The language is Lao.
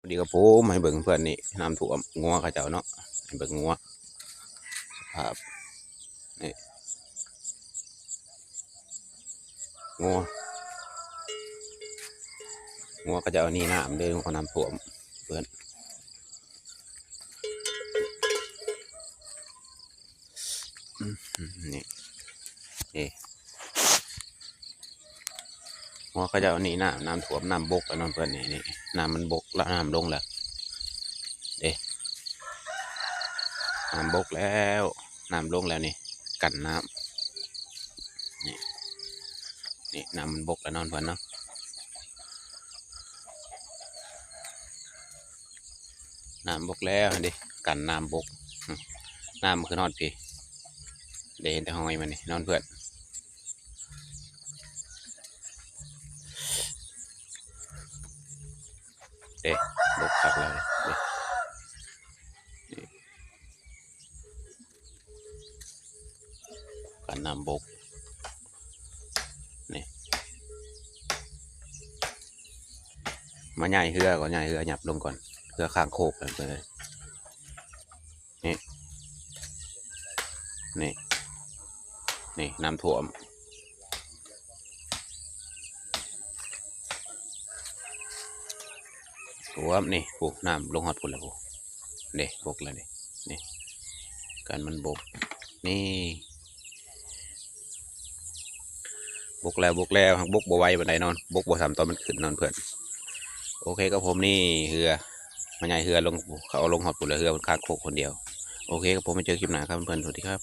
ພໍດີກັບຜົມໃຫ້ເບິ່ງເພື່ອນນີ້ ນ້ຳຖ້ວມ ງົວເຂົາເຈົ້າເນາະ ໃຫ້ເບິ່ງງົວ ສະພາບນີ້ ງົວ ງົວເຂົາເຈົ້າໜີນ້ຳເດ້ ເພາະນ້ຳຖ້ວມເພື່ອນ ນີ້ ນີ້ ງົວເຂົາເຈົ້າໜີນ້ຳ ນ້ຳຖ້ວມ ນ້ຳບົກ ອັນນັ້ນເພິ່ນນີ້ ນີ້ ນ້ຳມັນບົກ ລະ ນ້ຳລົງແລ້ວເດ້ ນ້ຳບົກແລ້ວ ນ້ຳລົງແລ້ວນີ້ ກັນນ້ຳ ນີ້ ນີ້ ນ້ຳມັນບົກແລ້ວນອນເພິ່ນເນາະ. ນ້ຳບົກແລ້ວຫັ້ນເດ້ ກັນນ້ຳບົກ ອືມ ນ້ຳຂຶ້ນຮອດພີ້ ໄດ້ເຫັນແຕ່ຫອຍມັນນີ້ ນອນເພື່ອນ ເດ້ ບົກຄັກແລ້ວເດ້ ນີ້ ກັນນ້ຳບົກ ນີ້ ມາຍ້າຍເຮືອກ່ອນ ຍ້າຍເຮືອຫຍັບລົງກ່ອນ ເຮືອຄ້າງໂຄກ ນີ້ ນີ້ ນີ້ ນ້ຳຖ້ວມ ຖ້ວມນີ້ ໂອ້ ນ້ຳລົງຮອດພຸ້ນແລ້ວ ໂອ້ ເດ້ ບົກແລ້ວນີ້ ນີ້ ກັນມັນບົກ ນີ້ ບົກແລ້ວ ບົກແລ້ວ ຫາກບົກບໍ່ໄວປານໃດນອນ ບົກບໍ່ສ່ຳຕອນມັນຂຶ້ນນອນເພື່ອນ. ໂອເຄຄັບຜົມ ນີ້ເຮືອ ມາຍ້າຍເຮືອລົງ ເຂົາເອົາລົງຮອດພຸ້ນແລ້ວ ເຮືອມັນຄ້າງໂຄກຄົນດຽວ. ໂອເຄຄັບຜົມ ມາເຈີຄລິບໜ້າຄັບເພື່ອນໆ ສະຫວັດດີຄັບ.